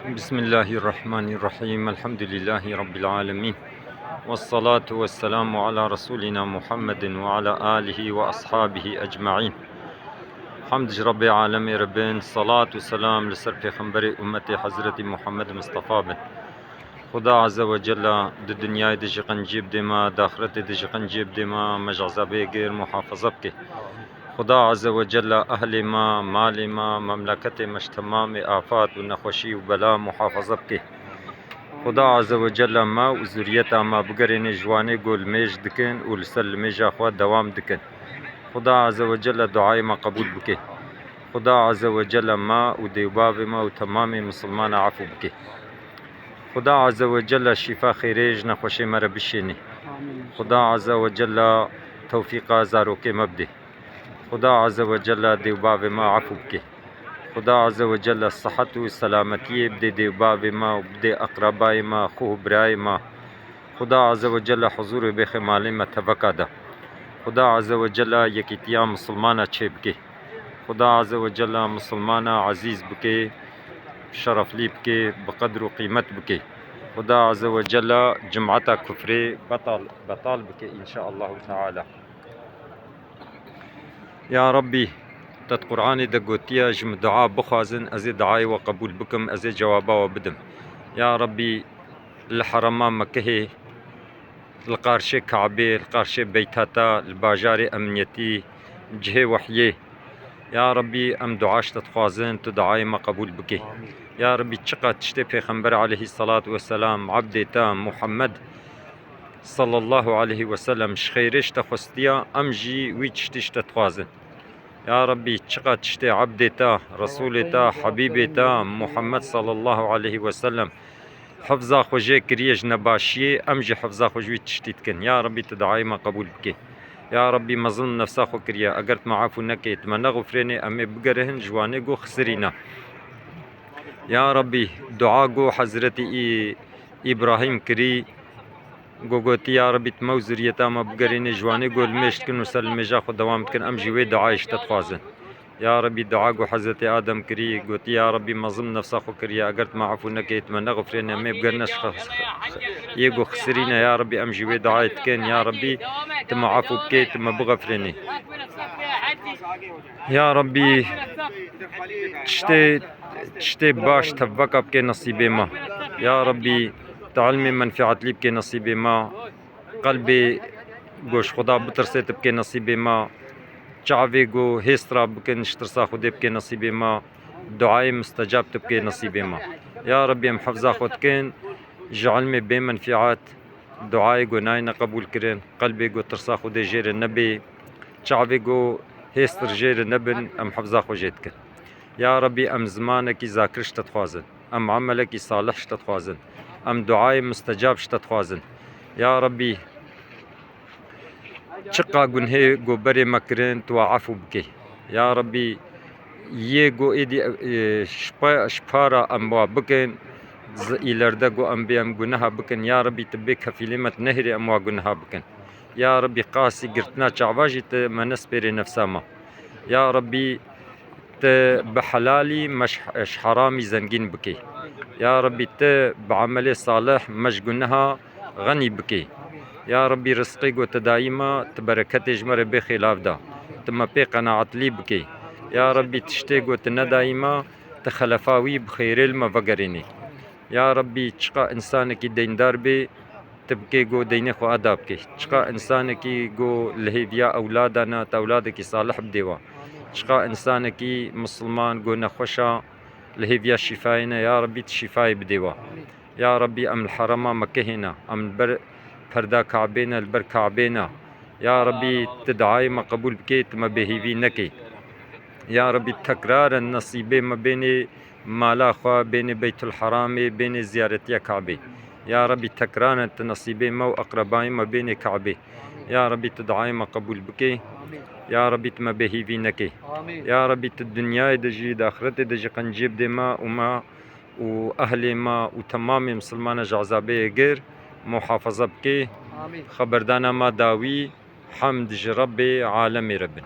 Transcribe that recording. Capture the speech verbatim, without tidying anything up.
Bismillahirrahmanirrahim. Elhamdülillahi Rabbil alemin. Vessalatu vesselamu ala Resulina Muhammedin ve ala alihi ve ashabihi ecmain. Hamd ji Rabbê alemê re bin, salat û selam li ser pêxemberê ummetê Hezretî Muhammed Mistefa bin. Xuda Azze ve Cella di dinyayê de jî qenciyê bidê me, di axretê de jî qenciyê bidê me, me ji ezabê gir muhafaza bike. Xuda Azze ve Cella ehlê me, malê me, memleketê me ji temamê afat û nexweşî û bela muhafaza bike. Xuda Azze ve Cella me û zuriyeta me bigerêne ji wanê ku limêj dikin û li ser limêja xwe dewam dikin. Xuda Azze ve Cella duayê me qebûl bike. Xuda Azze ve Cella me û dêwbavê me û temamê misilmana efû bike. Xuda Azze ve Cella şîfa xêrê ji nexweşê me re bişêne. Xuda Azze ve Cella tewfîqa zarokê me bide. Xuda Azze ve Cella dêwbavê me efû bike. Xuda Azze ve Cella sihet û selametiyê bide dêwbavê me û bide eqrebayê me, xwe û birayê me. Xuda Azze ve Cella huzûrê bêxe malê me teveka de. Xuda Azze ve Cella yekîtiya misilmana çêbike. Xuda Azze ve Cella misilmana ezîz bike, şereflî bike, bi qedr û qîmet bike. Xuda Azze ve Cella cimata kufrê betal, betal bike înşaallahu teala. Ya Rabbî, te di Qur'anê de gotiye, ji min dua bixwazin, ez ê duayê we qebûl bikim, ez ê cewaba we bidim. Ya Rabbî, li herema Mekehê, li qarşê Kabê, li qarşê Beytata, li bajarê emniyetî, cihê wehyê. Ya Rabbî, em dua ji te dixwazin, tu duayê me qebûl bikî. Ya Rabbî, çiqas tiştê Pêxember aleyhisselatu vesselam, ebdê te Muhammed sallallahu aleyhi ve sellem ji xêrê ji te xwestiya, em jî wî tiştî ji te dixwazin. Ya Rabbî, çiqas tiştê ebdê te, Resûlê te, Hebîbê te, Muhammed sallallahu aleyhi ve sellem, hifza xwe jê kiriye ji nebaşiyê, em jî hifza xwe ji wî tiştî dikin. Ya Rabbî, tu duayê me qebûl bikê. Ya Rabbî, me zilm nefsa xwe kiriye, eger tu me efû nekê, tu me nexifrênê, em ê bigerihin ji wanê ku xisirîne. Ya Rabbî, dua ku Hezretî Î-, Îbrahîm kirî, ku gotî, ya Rabbî, tu me û zuriyeta me bigerînê ji wanê ku limêj dikin û ser limêja xwe dewam dikin, em jî wê duayê ji te dixwazin. Ya Rabbî, dua ku Hezretê Adem kirî, gotî, ya Rabbî, me zilm nefsa xwe kiriye, eger tu me efû nekê, tu me nexifrênê, em ê bigerine ji xe-, yê ku xisirîne, ya Rabbî, em jî wê duayê dikin, ya Rabbî, tu me efû bikê, tu me bixifrênê. Ya Rabbî, tiştê, tiştê baş tevveka bikê nesîbê me. Ya Rabbî, tu ilmê menfîatlî bikê nesîbê me. Qelbê ku ji Xuda bitirsê tu bikê nesîbê me. Çavê ku hêst rabikin ji tirsa Xwedê bikê nesîbê me. Duayê mistecab tu bikê nesîbê me. Ya Rabbî, em hifza xwe dikin ji ilmê bê menfîat, duayê ku nayne qebûl kirin, qelbê ku tirsa Xwedê jê re nebê, çavê ku hêstir jê re nebin, em hifza xwe jê dikin. Ya Rabbî, em zimanekî zakir ji te dixwazin. Em emelekî salih ji te dixwazin. Em duayê mistecab ji te dixwazin. Ya Rabbî, çiqa gunhê ku berê me kirin, tu wa efû bikê. Ya Rabbî, yê ku êdî, e, ji pa-, ji para em wa bikin, zi-, îlerde ku em bê em guneha bikin, ya Rabbî, tu bê kefîlê me, tu nehêrê em wa guneha bikin. Ya Rabbî, qasî girtina çava jî tu me nespêrê nefsa me. Ya Rabbî, tu bi helalî me ji, ji heramî zengîn bikî. Ya Rabbî, tu bi emelê salih me ji guneha xenî bikî. Ya Rabbî, rizqê ku tu dayî me, tu bereketê ji me re bê xêlav da. Tu me pê qenaetlî bikî. Ya Rabbî, tiştê ku tu nedayî me, tu xelefa wî bi xêrê li me vegerînî. Ya Rabbî, çiqa însanekî deyndar bê, tu bikê ku deynê xwe eda bikê. Çiqa însanekî ku li hêviya ewlada ne, tu ewladekî salih bidê wa. Çiqa însanekî misilman ku nexweş a, li hêviya şîfayê ne, ya Rabbî, tu şîfayê bidê wa. Ya Rabbî, em li herema Mekehê ne, em li ber perda Kabê ne, li ber Kabê ne. Ya Rabbî, tu duayê me qebûl bikê, tu me bêhîvî nekê. Ya Rabbî, tekrarin nesîbê me bênê mala xwe, bênê Beytul Heramê, bênê ziyaretiya Kabê. Ya Rabbî, tekrarin tu nesîbê me û eqrebayê me bênê Kabê. Ya Rabbî, tu duayê me qebûl bikê. Ya Rabbî, tu me bêhîvî nekê. Ya Rabbî, tu dinyayê de jî, di axiretê de jî qenciyê bidê me û me û ehlê me û temamê misilmana ji ezabê gir muhafaza bikê. Xeberdana me dawî, hemd ji Rebbê alemê re bin.